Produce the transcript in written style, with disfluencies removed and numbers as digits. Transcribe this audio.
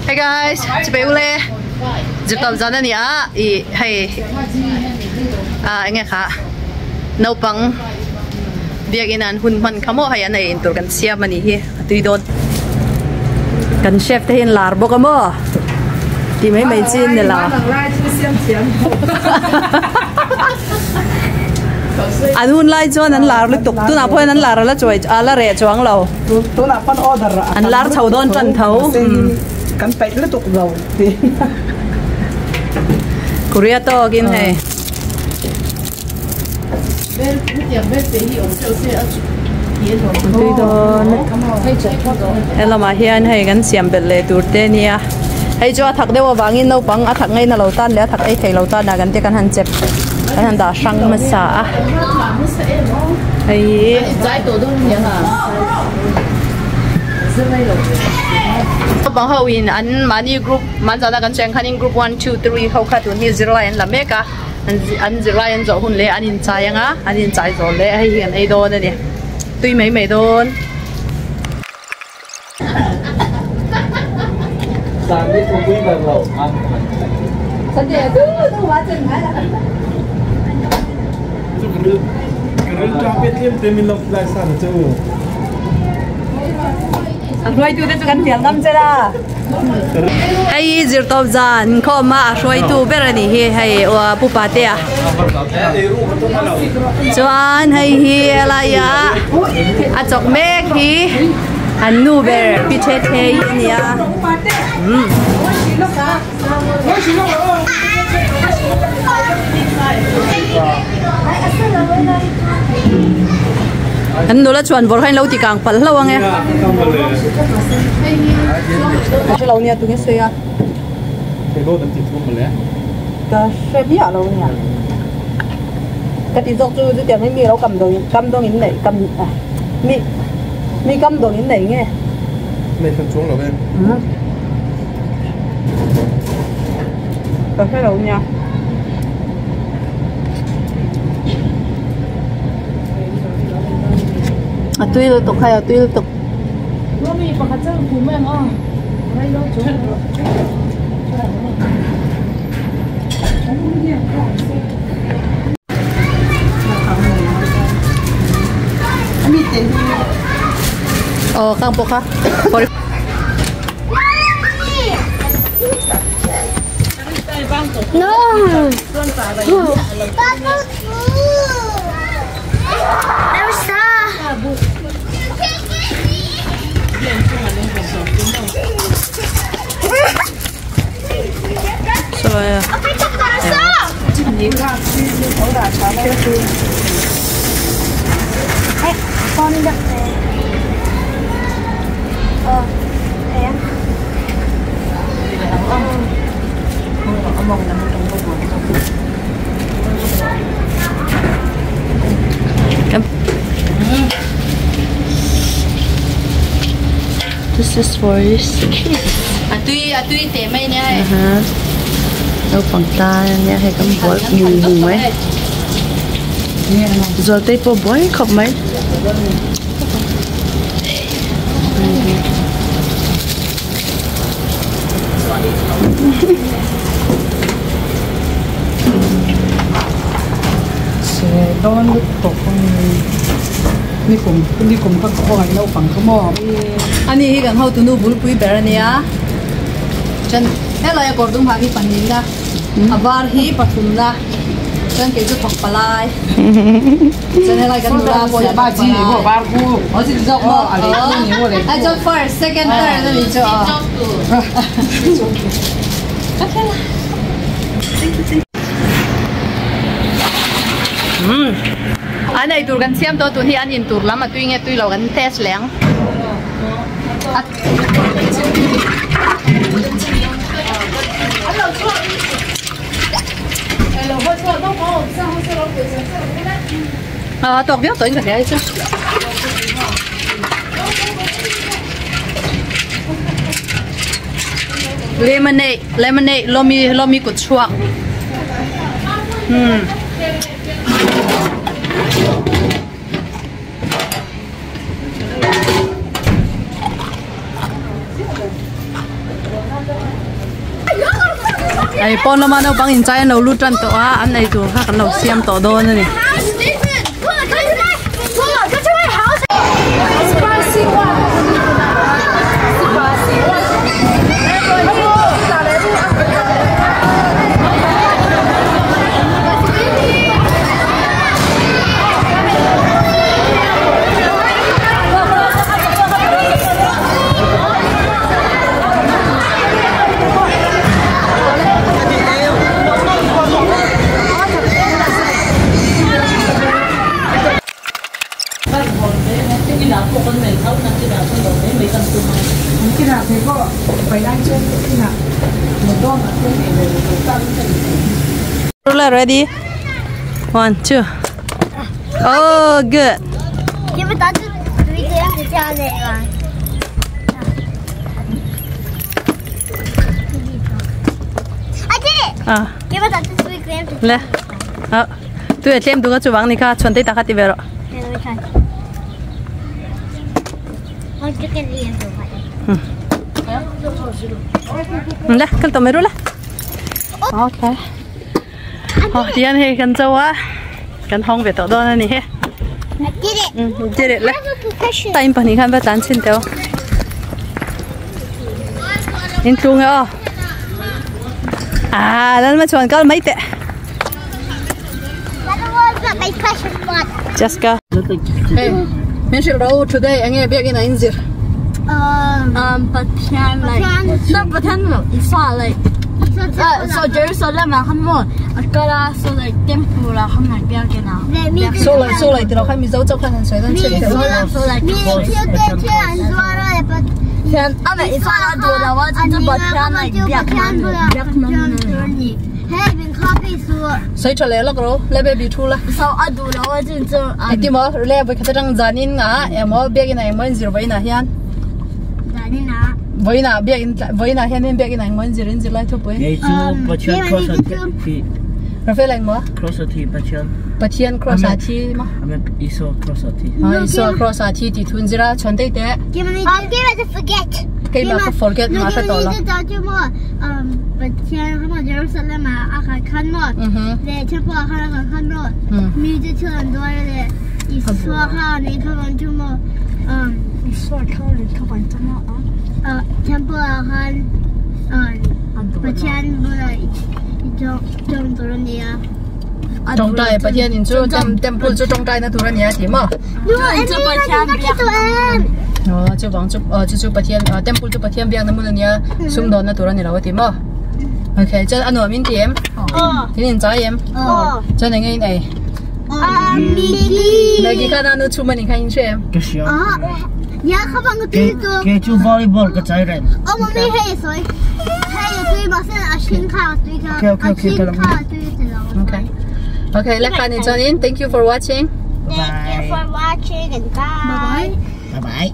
Hey guys, chibai ule zirtawp zan a ni a ih hei ah enge kha naupang biakin an hun hman kha maw hei an ei in tur kan siam a nih hi a tui dawn. Kan chef te hi an lar bawk a maw tih mai mai chi an ni lo. An hun lai chuan an lar lutuk tunah pawh hian an lar a la chuai a la reh chuang lo. Tunah pawn order a An lar chho dawn tan tho. Kan peih lutuk lo tih. Korea tawkin hei. Tui dawn. Helamah hian hei kan siam belh leh tur te nia. Hei chu a thak deuh avangin naupang a thak ngaina lo tan leh a thak ei thei lo tan ah kan te kan han chep kan han dah hrang hmasa a. Hei Naupang ho in an mahni group mahni zana kan cheng khanin group one two three ho kha tun hi zirlai an la mek a. An zirlai an zawh hun leh an inchai ang a, an inchai zawh leh hei hi an ei dawn a ni. Tui mai mai dawn. A hruaitu te chu kan hnial ngam che la. Hei hi zirtawp zan khawm a a hruaitu ber a nih hi hei aw pu Patea chuan hei hi helai ah a chawk mek hi an nu ber pi the the hi a ni a umm. An nula chuan vawrh kha in lo ti kang palh hlauh ang e. Ka hre lo nia tunge sawi a. Ka hre miah lo nia. Ka ti zawk chu chutiang hi mi lo kam dawng kam dawng in neih kam mi mi kam dawng in nei nge. Nei hran chuang lo e. Ka hre lo nia. A tui lutuk hei a tui lutuk. Aw kang pawh kha. This is for his kids. A tui a tui teh mai nia hei. Naupang tan ania hei kan bual mung mung mai. Zualtei pawh buai khawp mai. Dawn lutuk nikum nikum ka khawngaih naupang kha maw. Ani hi kan hotunu bulpui ber a nia chuan helai a kawr dum ha hi pahnihna a var hi pathumna chuan kei chu thawk palai chuan helai kan nula pawh hi a thawk palai zawk maw a chuan first second third a nih chu aw. An ei tur kan siam tawh tun hi an in tur lam a tui nge tui lo kan test leh ang. A tawk viau tawh in ka hria hi chu. Lemonade lemonade lawmi lawmi kut chhuak umm. Ei pawn lama naupang inchai an lo lut tan tawh a an ei tur kha kan lo siam tawh dawn a ni. Ready? One, two. Oh, good. À. Le. À. Tu tlem du chu wang ni kha chon te ta kha ti vero. Le, kal to meru le. Okay. Oh, tian he kan chawa. Kan hong ve to don ani he. I did it. Did it le. Time pa ni khan ba tan chin teo. In tlung e o. À, lan ma chuan kal mai te. My precious one. Jessica. Hey, mention ro today ange biak in inzir. Pathian like no Pathian no Isa like so Jerusalem ah khan mo akala so like temple la khan like biak in a. So like so like tilo khan mi zo chok khan han soi dan che te. So like Pathian ame Isa la do la wa chu Pathian like biak biak man. Hey, been coffee so. Soi thale lok ro le baby thu la. So adu la wa chu chu. Ti mo le ba kha tang zanin nga emo biak in emo zir vai na hian. Zanin na. Vai na biak in vai na hian in biak in emo zir in zir lai thu pui. Ye chu Pathian cross thi. Rafael ang mo? Cross thi Pathian. Pathian cross a thi ma. Amen Iso cross thi. Ah Iso cross a thi ti thun zira chon te te. Give me give it forget. Kai ma ka forget ma ka to la. Pathian kha Jerusalem a kha khan mo. Le temple a kha khan mo. Mi je chuan do le Iso kha ni kha ban chu mo. Iso kha ni kha ban chu mo a. Temple a khan Pathian bu la tong tur ania. Tong tai Pathian in chu temple chu tong tai na tur ania ti ma. No, chu Pathian biak. Oh, chu wang chu chu chu Pathian temple chu Pathian biak na mun ania sum don na tur ani lo ti ma. Okay, chen anu min ti em. Tin in chai em. Chen ngai in ai. Maggie. Maggie kha na nu chu mani kha in che em. Ka sia. Ya kha bang tu tu. Ke chu volleyball ka chai ren. Oh, mummy hey soi. Hey tui ma sen a shin kha tui kha. Okay, okay, okay. Okay. Okay, let's find it. Thank you for watching. Thank you for watching and bye. Bye bye.